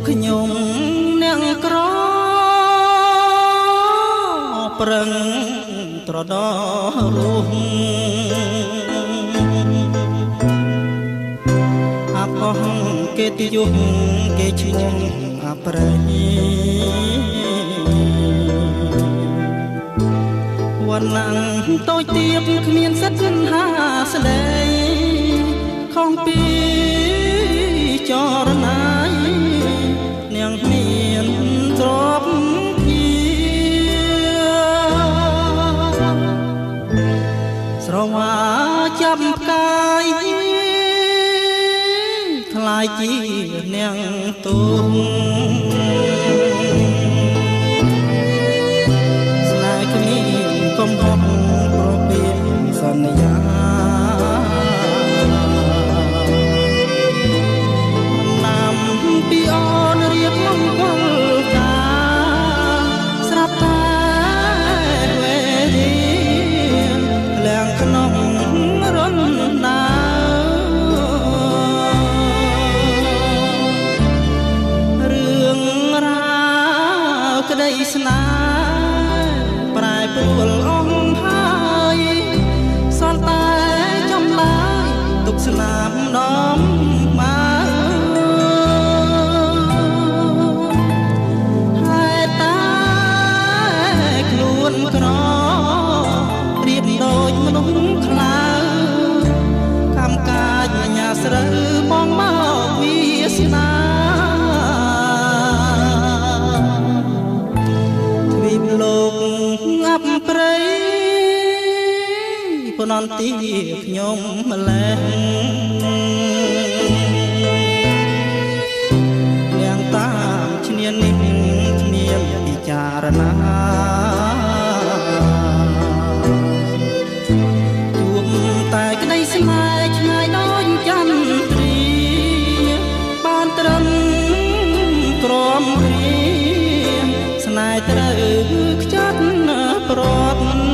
ខ្ញុំអ្នកក្រប្រឹងត្រដរស់អបអស់គេទយុគេឈ្មោះអប្រៃវណ្ណតូចទៀបគ្មានសិទ្ធិហាស្ដីខំពីចរណាយនាងមានទ្រពជាស្រវាចាប់ផ្កាយខ្លាយជានាងទូស្នេហ៍គ្មានកំហុសប្រពៀនសន្យាពីអូនរៀបមង្គលការស្រាប់តែវេរាធ្លាងក្នុងរនដារឿងរ៉ាវក្តីស្នេហ៍ប្រែប្រួលអស់ហើយសល់តែចម្លើយទុកស្នាមដំក្ររៀបដូចមនុស្សខ្លាកម្មកាចញ៉ាស្រូវបងមកវាសនាទ្វីបលោកអាប់ព្រៃពនន្ទីខ្ញុំម្លេះនាងតាមឈ្នានេះគ្មានពិចារណាតែក្តីស្នេហ៍ឆ្ងាយដូចចន្ទ្រាបានត្រឹមក្រមគ្រាស្នេហ៍ត្រូវខ្ចាត់ប្រត់។